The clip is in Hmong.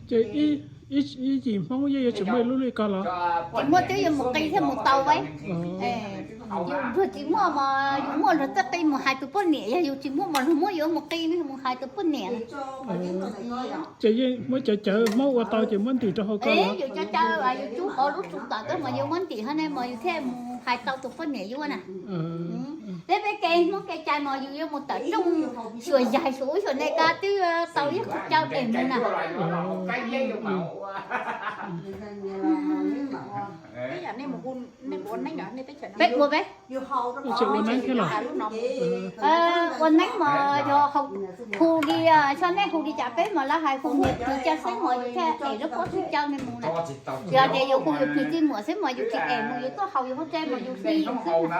Ces ib yim Hmoob yeej yuav tsis muaj ib lub li ko los? Tsis muaj, twb yuav mus qi thiaj mus tau. Yus luag tsis muaj mas yus muaj luag tej qi mus hais tus poj niam, yog yus tsis muaj mas luag muab yuav mus qi, mus hais tus poj niam. Ces yeej muab cov cawv Hmoob ua tau ces muab ntim rau hauv ko los? Yus cov cawv yus cub hauv lub tsu tom koj mas yus muab ntim hauv ne mas yus thiaj mus hais tau tus poj niam yuav na. Peb, peb kev Hmoob kev cai mas yus yuav mus tawm rooj, xyuas yaig xyuas ub xyuas ne, koj twb tau ib qho cawv es mus na. Peb ua peb, ua neeb thiab los? Ua neeb mas yog hu li, xyov nej hu li cas, peb mas lawv hais hu niam txiv cawv xwb mas yus thiaj es lub pob tsuj cawv ne mus na. Yog tias yus hu yus niam txiv muam xwb mas yus tsis es mus, yus tuaj haus yus hauv tsev mas yus hli yus xwb na.